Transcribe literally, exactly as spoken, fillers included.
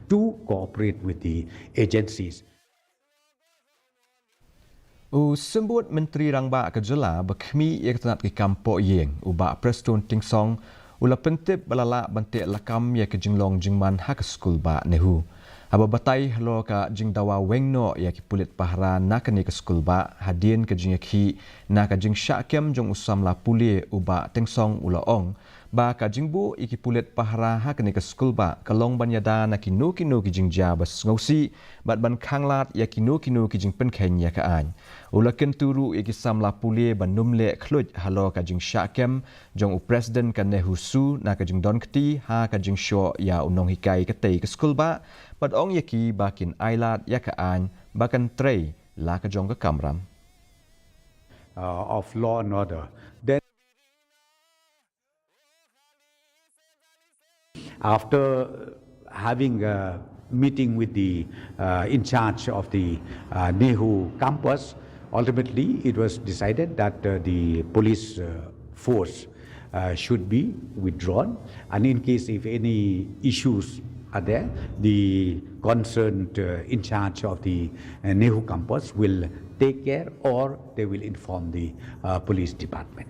to cooperate with the agencies. U Symbud Myntri Rangbah ka jylla ba khmih ïa ka tnat ki kam pohïing, u Bah Prestone Tynsong, u la pyntip ba la lah ban teh lakam ïa ka jinglong jingman ha ka skul bah NEHU. Haba batai halor ka jingdawa weng noh ïa ki pulit pahara na kane ka skul bah, hadien ka jingïakhih na ka jingshah kem jong u samla pule, u Bah Tynsong u la ong ba ka jingbuh ïa ki pulit pahara ha kane ka skul bah ka long ban ïada na kino kino ki jingjia ba sngewsih bad ban khanglad ïa kino kino ki jingpynkheiñ ïa ka aiñ. U la kyntu ruh ïa ki samla pule ban ym leh khluit halor ka jingshah kem jong u president ka NEHUSU na ka jingdon kti ha ka jingshoh ïa u nonghikai katei ka skul bah, bad ong ïa ki ba kin ailad ïa ka aiñ ba kan trei la ka jong ka kamram. Uh, of law and order. Then, after having a meeting with the uh, in charge of the uh, NEHU campus, ultimately it was decided that uh, the police uh, force uh, should be withdrawn, and in case if any issues are there, the concerned uh, in charge of the uh, NEHU campus will take care, or they will inform the uh, police department.